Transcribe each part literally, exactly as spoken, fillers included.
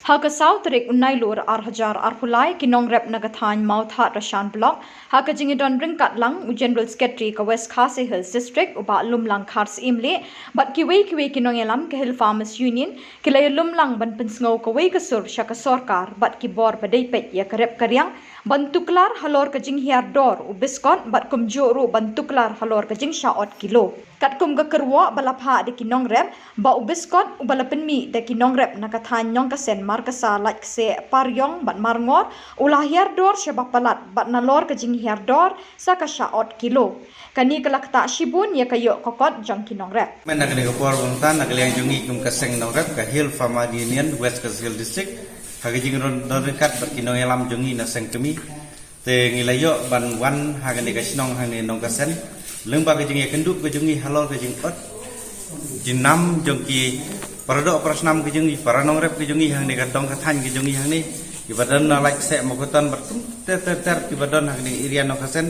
Ha ka saw tarik u Nailur ar hajar arphew lai, ki nongrep na ka thaiñ Mawthadraishan Block, ha ka jingïadon ryngkat lang u General Secretary ka West Khasi Hills District u Bah Lumlang Kharsyiem Lieh bad kiwei kiwei ki nongïalam ka Hill Farmers Union ki la ïalum lang ban pynsngew kawei ka sur sha ka sorkar bad ki bor ba dei peit ïa ka rep ka riang ban tuklar halor ka jinghiar dor u biskot bad kumjuh ruh ban tuklar halor ka jingshah ot kilo. Katkum ka kyrwoh ba la phah da ki nongrep, ba u biskot uba la pynmih da ki nongrep na ka thaiñ Nongkasen, Markasa, Laitkaseh, Pariong bad Marngor u la hiar dor sha ba palat bad nalor ka jinghiar dor sa ka shah ot kilo. Kane ka la ktah shibun ïa ka ïoh ka kot jong ki nongrep. Mynta kane ka por mynta na ka liang jong ngi kum ka seng nongrep ka Hill Farmer Union West Khasi Hills District, ha ka jingïadon ryngkat bad ki nongïalam jong ngi na seng kmie, te ngi la ïoh ban wan ha kane ka shnong hangne Nongkasen lyngba ka jingïakynduh ka jong ngi halor ka jingot jingnam jong ki para doh para snam ka jong ngi, para nongrep ka jong ngi hangne ka dong ka thaiñ ka jong ngi hangne, kiba don na Laitkaseh, Mawkyrwat bad kum ter ter ter kiba don hangne area Nongkasen.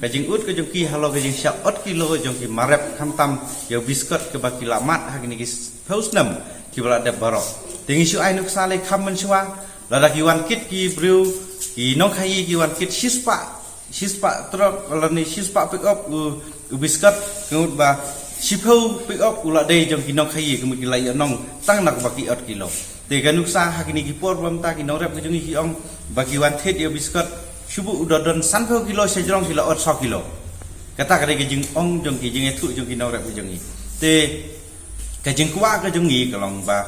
Ka jingut ka jong ki halor ka jingshah ot kilo jong ki marep, khamtam ïa u biskot kaba ki la mad ha kine ki phew snem kiba la dep baroh. Te ngi shu ai nuksa lei kham mynshuwa, lada ki wan kit ki briew, ki nongkhaïi ki wan kit shispah, shispah trok lane shispah pick up u, u biskot, ka mut ba shiphew pick up u la dei jong ki nongkhaïi, ka mut ki la ïoh nong tang na kaba ki ot kilo. Te ka nuksa ha kine ki por ba mynta ki nongrep ka jong ngi ki ong ba ki wan thied ïa u biskot, shu buh u da don sanphew kilo, sha jrong ki la ot saw kilo. Kata ka dei ka jingong jong ki, jingïathuh jong ki nongrep ka jong ngi. Te ka jingkwah ka jong ngi ka long ba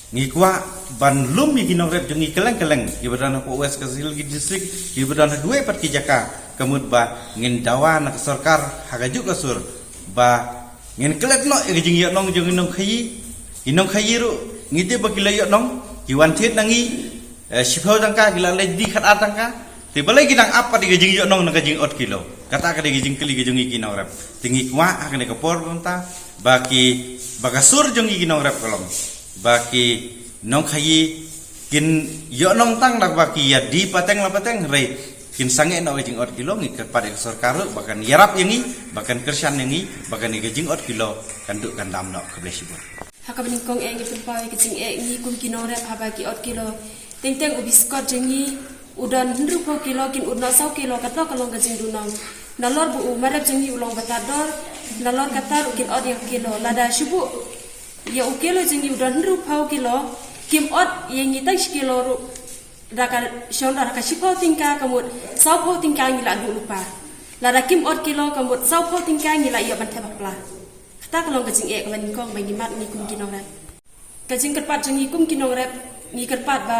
ngi kwah ban lum ïa ki nongrep jong ngi kylleng kylleng, kiba don hapoh West Khasi Hills District, kiba don ha kiwei pat ki jaka, ka mut ba ngin dawa na ka sorkar ha kajuh ka sur ba ngin klet noh ïa ka jingïoh nong jong ki nongkhaïi. Ki nongkhaïi ruh ngi tip ba ki la ïoh nong, ki wan thied na ngi, eh, shiphew tyngka, ki la leit die khatar tyngka. Te balei ki dang ap pat ïa ka jingïoh nong na ka jingot kilo? Kata ka dei ka jingkylli ka jong ngi ki nongrep. Te ngi kwah ha kane ka por mynta ba ki, ba ka sur jong ngi ki nongrep ka long ba ki nongkhaïi kin ïoh nong tang da kaba ki ïa die pateng la pateng, hynrei kin sangeh noh ka jingot kilo. Ngi kyrpad ïa ka sorkar ruh ba kan ïarap ïa ngi, ba kan kyrshan ïa ngi, ba kane ka jingot kilo kan duh kan dam noh. Khublei shibun. Ha kaba nyngkong eh ngi pynpaw ïa ka jingeh ngi kum ki nongrep haba ki ot kilo. Teng teng u biskot jong ngi u don hynriewphew kilo, kin ot noh saw kilo, katno ka long ka jingduhnong. Nalor ba u marep jong ngi u long ba tad dor, nalor kata ruh kin ot ïa u kilo. Lada shu buh ïa u kilo jong ngi u don hynriewphew kilo, kim ot ïa ngi tang shi kilo ruh, da ka shong da ka shiphew tyngka, ka mut sawphew tyngka ngi la duh lypa. Lada kim ot kilo, ka mut sawphew tyngka ngi la ïoh ban thep bapla. Kata ka long ka jingeh kaba nyngkong ba ngi mad ngi kum ki nongrep. Ka jingkyrpad jong ngi kum ki nongrep, ngi kyrpad ba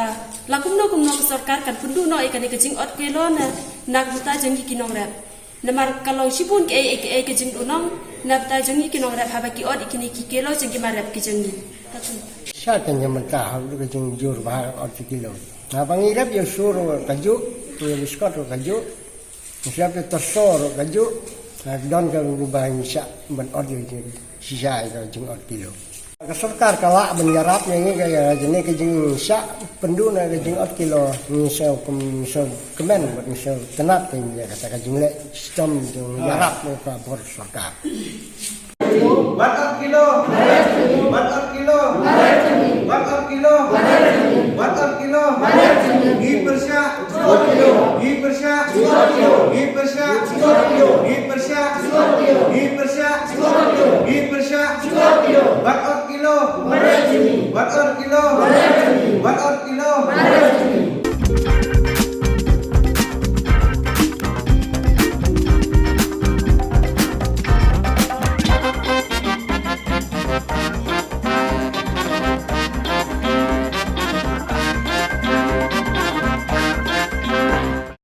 la kumno kumno ka sorkar kan pynduh noh ïa kane ka jingot kilo na, na ka bynta jong ngi ki nongrep. Namar ka long shibun kaei kaei ka jingduhnong na bynta jong ngi ki nongrep haba ki ot ïa kine ki kilo jong ki marep ki jong ngi. Sha tang ïa mynta ha ka jingjur ba ot ki kilo. Haba ngi rep ïa u sur ruh kajuh, ïa u biskot ruh kajuh. Ngi shah peit ta sor kajuh, eh, don ka ba ngi shah ban ot ïa ka shisha ïa ka jingot kilo. Ka sorkar ka lah ban ïarap ïa ngi ka, ïa kane ka jingshah pynduh na ka jingot kilo, ngi sngewkmen, ngi sngewtynnat ïa kata ka jingleh shitom jong ïarap na ka bor sorkar. Wat ot kilo. Wat ot kilo. Wat ot kilo.